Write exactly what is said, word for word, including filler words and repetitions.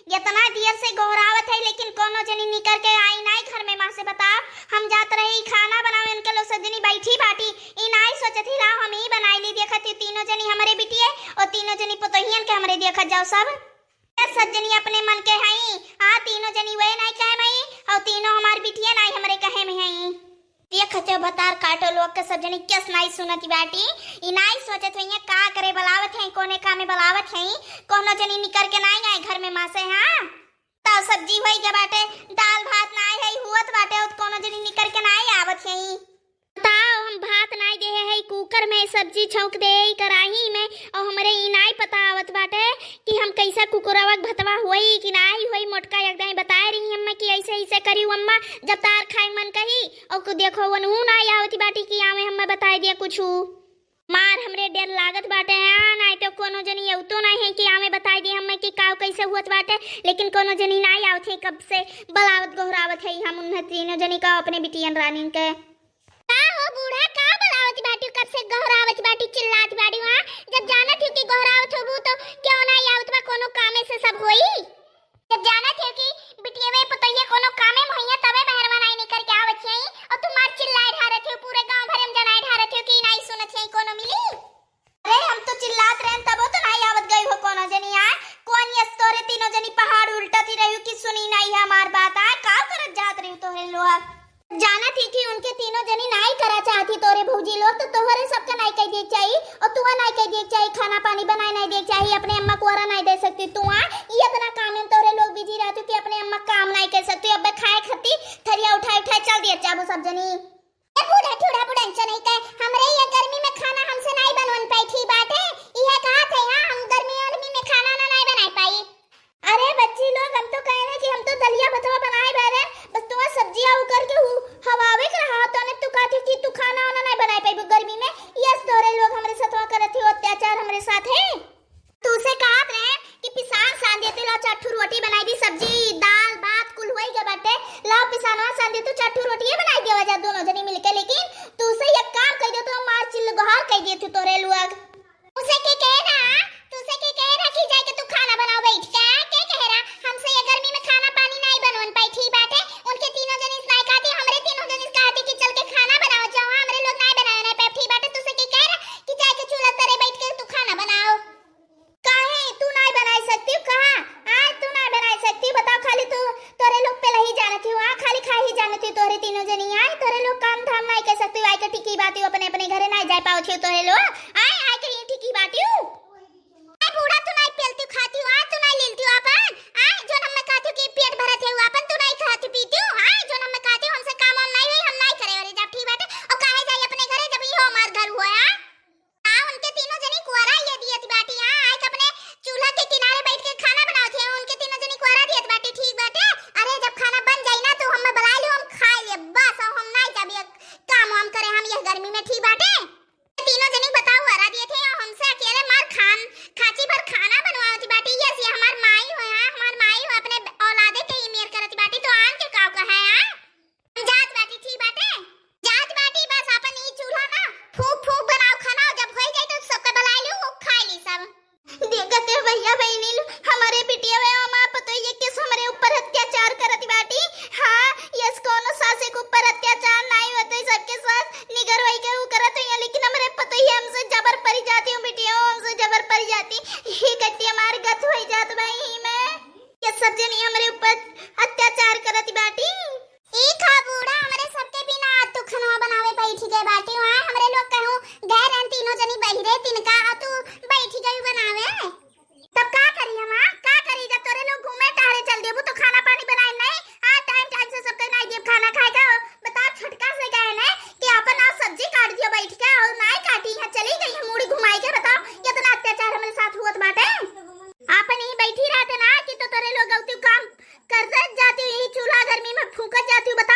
एतना देर से गोहरावत है, लेकिन कोनो जनी निकर के आई नाई घर में। माँ से बताओ, हम जात रही खाना बनावे, इनके लोग सब जनी बैठी बाटी, ई नाई सोचत ही, लाओ हम ही बनाई ली। देखत ही तीनों जनी हमरे बिटिये और तीनों जनी पुतोहियन के हमरे देखत जाओ सब। ए, सब जनी अपने मन के हई, आ तीनों जनी वे नाई कहे में हई, और तीनों हमार बिटिये नाई हमरे कहे में हई। देखत हो भतार काटो लोग के सब जनी केस नाई सुनत बाटी, ई नाई सोचत होइए का करे बलावत है, कोने कामे बलावत है, कोनो जनी निकर के नाई आए घर में माँ से। हाँ, तो सब्जी होई गए बाटे, दाल भात नाई है हुअत बाटे, और कोनो जनी निकर के नाई आवत है। बताओ, हम भात नाई देहे है, कुकर में सब्जी छौंक दे है कढ़ाई में, और हमरे ई नाई पता आवत बाटे कि हम कैसा कुकुरवा के भतवा होई कि नाई होई। मोटका एक दाई बताए रही हमें कि ऐसे ऐसे करियो अम्मा, जब तार खाए मन कही, और को देखो वनहू नाई आवत बाटी कि आवे हमें बताए दिया कुछ। मार हमरे डर लागत बाटे, हाँ, नाई तो कोनो जनी अउतो नाई है कि आवे बताए दिया हमें कि काव कैसे हुअत बाटे, लेकिन कोनो जनी नाई आवत है, कब से बलावत गोहरावत है हम उन्हें तीनों जनी का, अपने बिटियन रानी के। का हो बूढ़ा, का बलावत बाटी, कब से गोहरावत बाटी, चिल्लात बाटी, हाँ? जब जानत हो कि गोहरावत होबू तो क्यों नाई आवत बा, कोनो कामे से सब होई। जब जानत हो कि बिटियवे पुतोहिया कोनो कामे में होइया तबे बहरवा नाई निकर के आवत है, और तू मार चिल्लाए ढारत हो, पूरे गांव भरे में जनाए ढारत हो कि नाई सुनत है कोनो मिली। अरे हम तो चिल्लात रहन तबो तो नाई आवत गई हो कोनो जनी। आ कौन यस तोरे तीनों जनी पहाड़ उल्टा थी रही कि सुनी नाई है हमार बात। आ का करत जात रही तोहरे लोग? जानत ही कि उनके तीनों जनी नाई करा चाहती तोरे भौजी लोग, तो तोहरे सबका नाई कह दिए चाहिए और तुआ नाई कह दिए चाहिए, खाना पानी बनाए नाई दिए चाहिए, अपने अम्मा को नाई दे सकती तू। आ ये इतना काम में तोहरे लोग बिजी रहती कि अपने अम्मा काम नाई कर सकती। अब खाए खती थरिया उठाए उठाए चल दिए जाबो सब जनी। ए बूढ़ा ठूढ़ा बुढ़न चनई के, हमरे ये गर्मी में खाना हमसे नाई बनवन पाई, ठीक बात है? इहे कहा थे, हाँ, हम गर्मी वर्मी में खाना ना नाई बनाई पाई। अरे बच्ची लोग, हम तो कहे रहे कि हम तो दलिया भतवा बनाए बे रहे, बस तुआ सब्जिया उकर के हु-, हवावे के रहा, तो ने तू कहती कि तू खाना वाना नाई बनाई पाई गर्मी में। यस तोरे लोग हमरे सतवा करत ही अत्याचार हमरे साथ है। तू से कहत रहे कि पिसान सान देते, लाओ चार ठो रोटी बनाई दी, सब्जी, दाल, भात कुल होई गए बाटे, लाओ पिसानवा सान दे, तू चार ठो रोटिये बनाई देवा जा दोनों जनी मिलके। लेकिन तू से एक काम कह दे, तो मार चिल्ल गोहार कह दे तू तोरे लोग। उसे के कह रहा, तू से के कह रहा कि जाके तू खाना बनाओ बैठ के, के कह रहा? हमसे ये गर्मी में खाना पानी नाई बनवन पाई, ठीक बाटे। उनके तीनों जनी से नाई कहती, हमरे तीनों जनी से कहती कि चल के खाना बनाओ जाओ, हमरे लोग नाई बनावे नाई पाए, ठीक बाटे। तू से के कह रहा कि जाके चूल्हा तरे बैठ के तू खाना बनाओ। काहे तू नाई बनाई सकती हो? कहाँ? आय तू नाई बनाई सकती, बताओ। खाली तू, तोरे लोग पे ही जानती हो, हाँ, खाली खा ही जानती हो तोरे तीनों जनी। आय तोरे लोग काम धाम नाई कर सकती हो, आय के ठीक ही बात हो, अपने अपने घरे नाई जाए पाओ थी तोरे लोग। आय, आय के ये ठीक ही बात हो। आय बूढ़ा, तू नाई पेलती हो, खाती हो, आय तू नाई लेलती हो अपन, आय जोन हमें कहती हो कि पेट भरत है वो अपन, तू नाई खाती पीती हो, आय जोन हमें कहती हो हमसे काम वाम नाई होई, हम नाई करे वाले, जब ठीक बाटे, और काहे जाई अपने घरे जब ये हमार घर हुआ है। आ उनके तीनों जनी कुआरा ये दियत बाटी, हाँ, आइके अपने चूल्हा के किनारे बैठ के खाना बनावत है, उनके तीनों जनी कुआरा दियत बाटी, ठीक बाटे। अरे जब खाना बन जाई ना तो हमें बुला लियो, हम खाई ले बस, और हम नाई जाबे काम वाम करे हम यह गर्मी में, ठीक बाटे। तीनों जनी बताओ आरा दिए थे और हमसे अकेले मार खान खाची भर खाना बनवावत बाटी। ये सी हमार माई हो, हाँ, हमार माई हो, अपने औलादे के ही मेर करत बाटी, तो आन के काव कहा है, हाँ? हम जात बाटी, ठीक बाटे? जात बाटी, बस अपन ई चूल्हा ना फूक फूक बनाओ खाना, जब होई जाई तो सबके बुलाई लियो, वो खाई ली सब। देखत है भैया बहिनी लो, हमारे बिटिया वे हमार पतोहिया किस हमरे ऊपर अत्याचार करत बाटी। हाँ, यस कोनो सासे के ऊपर अत्याचार नाई होते, सबके सास निगर होई के ऊ करत होइया, लेकिन हमरे पतोहिया हमसे जबर परी जाती हूँ, बिटिया हमसे जबर परी जाती। ही कत्ती हमार गत होई जात भाई ही में। ये सब जनी हमरे ऊपर अत्याचार करत बाटी। ई खा बूढ़ा, हमरे सबके बिना आज तू खनवा बनावे बैठी गए बाटी। वहाँ हमरे लोग कहूँ गए रहन तीनों जनी बहिरे तिनका, आ तू बैठी गई बनावे। तब का करी हम, हाँ? का करी जब तोरे लोग घूमे टहरे चल देबू तो खाना पानी बनाए नहीं? हाँ, टाइम टाइम से सबके नाई देब खाना खाए का। बताओ छोटका से कहे नहीं कि अपन आओ सब्जी काट दियो बैठ के, और नाई काटी यहाँ चली गई है मुड़ी घुमाई के। बताओ कितना अत्याचार हमरे साथ हुअत बाटे। आपन ही बैठी रहते ना कि तो तोरे लोग गलती काम करत जाती हूँ, यही चूल्हा गर्मी में फूकत जाती हूँ। बताओ।